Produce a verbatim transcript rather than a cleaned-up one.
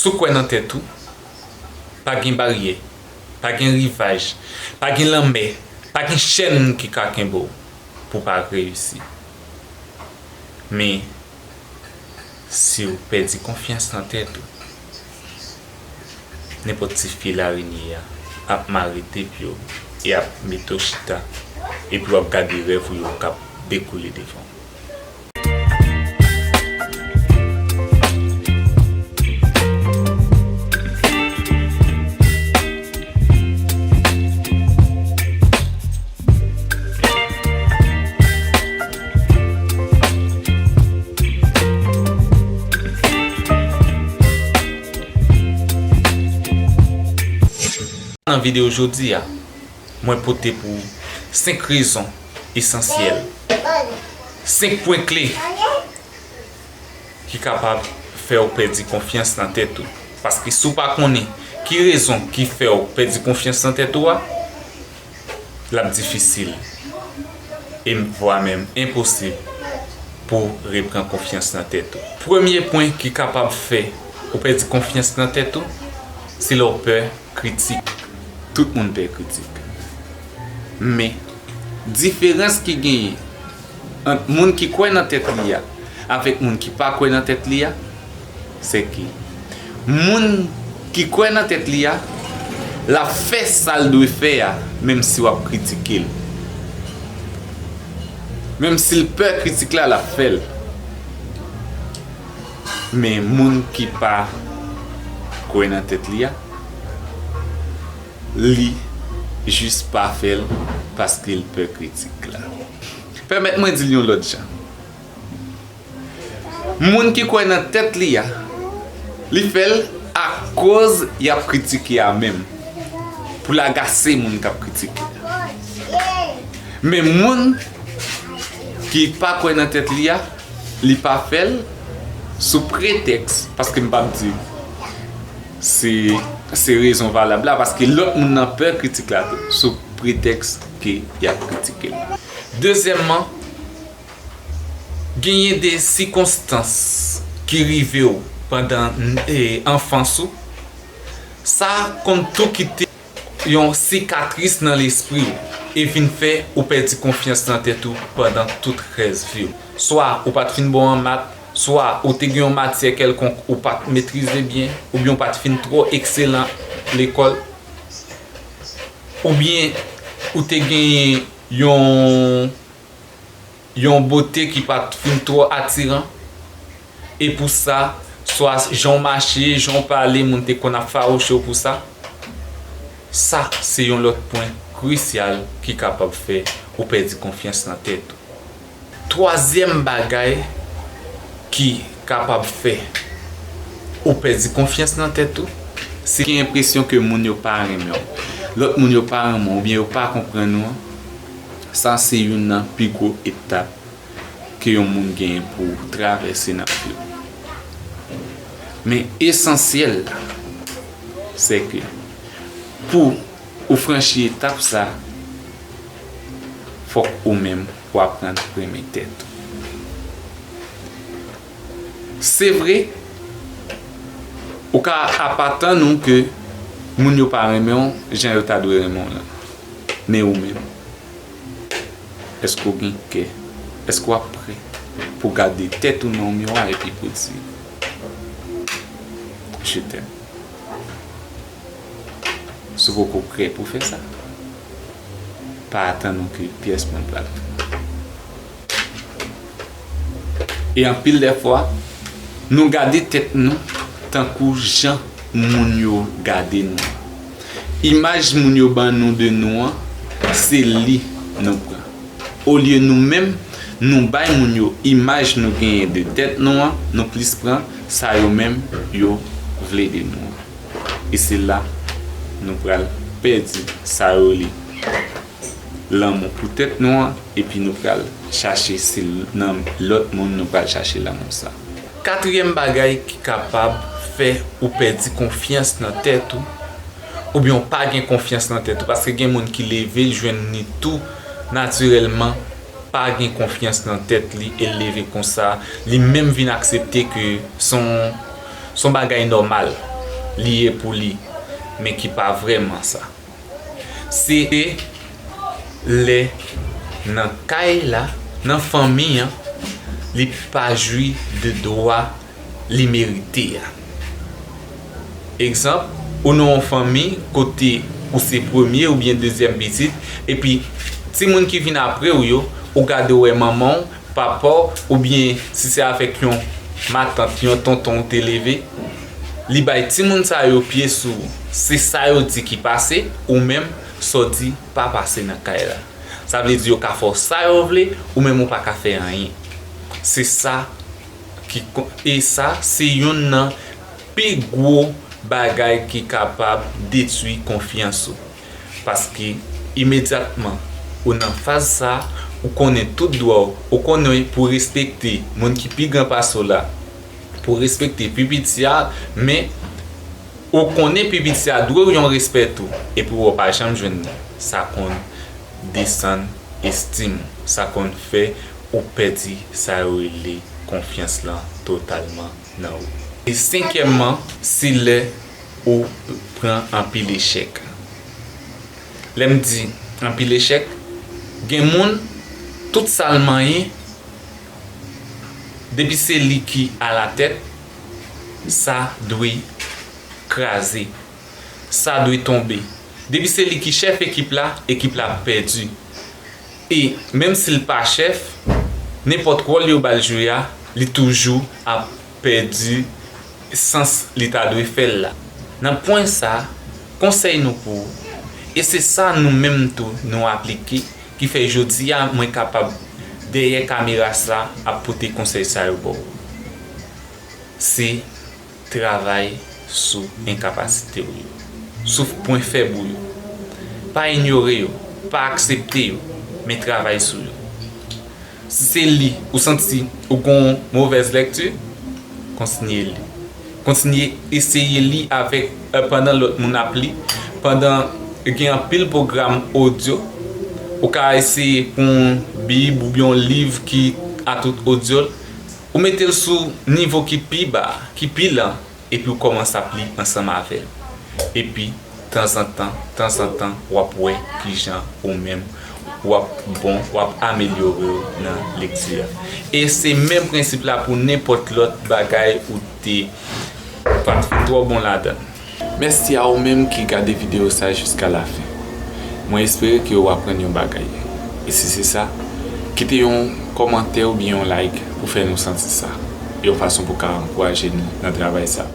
Si w kwè nan tèt ou, pa gen baryè, pa gen rivaj, pa gen lanmè, pa gen chèn ki ka kenbe w pou w pa reyisi. Men, si w pèdi konfyans nan tèt ou, nenpòt ti fil arenye a ap mare de pye w e ap mete w chita, epi w ap gade rèv ou yo k ap dekoule devan w. Nan videyo jodi a, mwen pote pou w senk rezon esansyèl, senk pwen kle ki kapab fè w pèdi konfyans nan tèt ou. Paske si w pa konnen ki rezon ki fè w pèdi konfyans nan tèt ou a, l ap difisil e vwa menm enposib pou w reprann konfyans nan tèt ou. Premye pwen ki kapab fè ou pèdi konfyans nan tèt ou, se lè w pè kritik. Tout moun pè kritik. Men, diferans ki genyen ant moun ki kwè nan tèt li a avèk moun ki pa kwè nan tèt li a, se ke moun ki kwè nan tèt li a, l ap fè sa l dwe fè a, menm si w ap kritike l. Menm si l pè kritik la, l ap fè l. Men moun ki pa kwè nan tèt li a, li jis pa fè l paske l pè kritik la. Pèmèt mwen di l yon lòt jan. Moun ki kwè nan tèt li a, li fè l akoz y ap kritike a menm, pou l agase moun k ap kritike a. Men moun ki pa kwè nan tèt li a, li pa fè l sou pretèks, paske m p ap di se, se rezon valab la, paske lòt moun nan pè kritik la tou, sou pretèks ke y ap kritike l. Dezyèmman, genyen de sikonstans ki rive w pandan, e, anfans ou, sa konn tou kite yon sikatris nan lespri w e vin fè ou pèdi konfyans nan tèt ou pandan tout rès vi w. Swa ou pa t fin bon an mat, swa ou te gen yon matyè kèlkonk ou pa t metrize byen, oubyen ou pa t fin twò ekselan lekòl, oubyen ou te genyen yon yon bote ki pa t fin twò atiran, e pou sa, swa jan w mache, jan w pale, moun te konn ap fawouche w pou sa. Sa, se yon lòt pwen krisyal ki kapab fè ou pèdi konfyans nan tèt ou. Twazyèm bagay ki kapab fè ou pèdi konfyans nan tèt ou, se gen enpresyon ke moun yo pa renmen w. Lòt moun yo pa renmen w oubyen yo pa konprann ou an. Sa se youn nan pi gwo etap ke yon moun genyen pou travèse nan vi w. Men esansyèl la, se ke pou ou franchi etap sa, fòk ou menm ou aprann renmen tèt ou. Se vre, ou ka ap atann ou ke moun yo pa renmen w jan yo ta dwe renmen w lan. Men ou menm, èske w gen kè? Èske w ap prè pou w gade tèt ou nan yon miwa epi pou w di, "Je t'aime"? Si w poko prè pou w fè sa, pa atann ou ke pyès moun pral. E anpil dè fwa, nou gade tèt nou tankou jan moun yo gade nou. Imaj moun yo ban nou de nou an, se li nou pran. Olye nou menm, nou bay moun yo imaj nou genyen de tèt nou an, nou plis pran sa yo menm yo vle de nou an. E se la nou pral pèdi sa yo rele lanmou pou tèt nou an, epi nou pral chache se nan lòt moun nou pral chache lanmou sa. Katriyèm bagay ki kapab fè ou pèdi konfyans nan tèt ou, oubyen w pa gen konfyans nan tèt ou, paske gen moun ki leve, l jwenn li tou natirèlman, pa gen konfyans nan tèt li e l leve konsa, li menm vin aksepte ke s on, s on bagay nòmal. li ye pou li, men ki pa vrèman sa. Se lè nan kay la, nan fanmi an, li pa jwi de dwa li merite a. Egzanp, ou nan yon fanmi kote ou se premye oubyen dezyèm pitit, epi timoun ki vin apre w yo, ou gade w wè manman w, papa w, oubyen si se avèk yon matant, yon tonton ou te leve, li bay timoun sa yo pye sou ou. Se sa yo di ki pase, ou menm, sa w di pa pase nan kay la. Sa vle di yo ka fè w sa yo vle, ou menm ou pa ka fè anyen. Se sa ki kon-, e sa se youn nan pi gwo bagay ki kapab detwi konfyans ou. Paske imedyatman ou nan faz sa, ou konnen tout dwa w, ou konnen pou respekte moun ki pi gran pase w la, pou respekte pi piti a, men ou konnen pi piti a dwe w yon respè tou, epi w pa janm jwenn li. Sa konn desann estim ou, sa konn fè ou pèdi sa yo rele konfyans lan totalman nan ou. E senkyèmman, se lè ou pran anpil echèk. Lè m di anpil echèk, gen moun, tout sa l manyen, depi se li ki alatèt, sa dwe kraze, sa dwe tonbe. Depi se li ki chèf ekip la, ekip la ap pèdi. E menm si l pa chèf, nenpòt wòl yo ba l jwe a, li toujou ap pèdi sans li ta dwe fè l la. Nan pwen sa, konsèy nou pou ou, e se sa nou menm tou nou aplike, ki fè jodi a mwen kapab dèyè kamera sa ap pote konsèy sa yo ba w. Se travay sou enkapasite w yo, sou pwen fèb ou yo. Pa inyore yo, pa aksepte yo, men travay sou yo. Si se li, ou santi ou gen yon movèz lèkti, kontinye li. Kontinye eseye li avèk, eh, pandan lòt moun ap li, pandan gen anpil pwogram odyo, ou ka eseye pran yon bib oubyen yon liv ki a tout odyo, ou mete l sou nivo ki pi ba, ki pi lan, epi w kòmanse ap li ansanm avè l. Epi, tanzantan, tanzantan, w ap wè kijan ou menm w ap bon, w ap amelyore w nan lekti a. E se menm prensip la pou nenpòt lòt bagay ou te pa t twò bon ladan l. Mèsi a ou menm ki gade videyo sa jiska lafen. Mwen espere ke w aprann yon bagay. E si se sa, kite yon kòmantè oubyen yon like pou fè nou santi sa, yon fason pou ka ankouraje nou nan travay sa.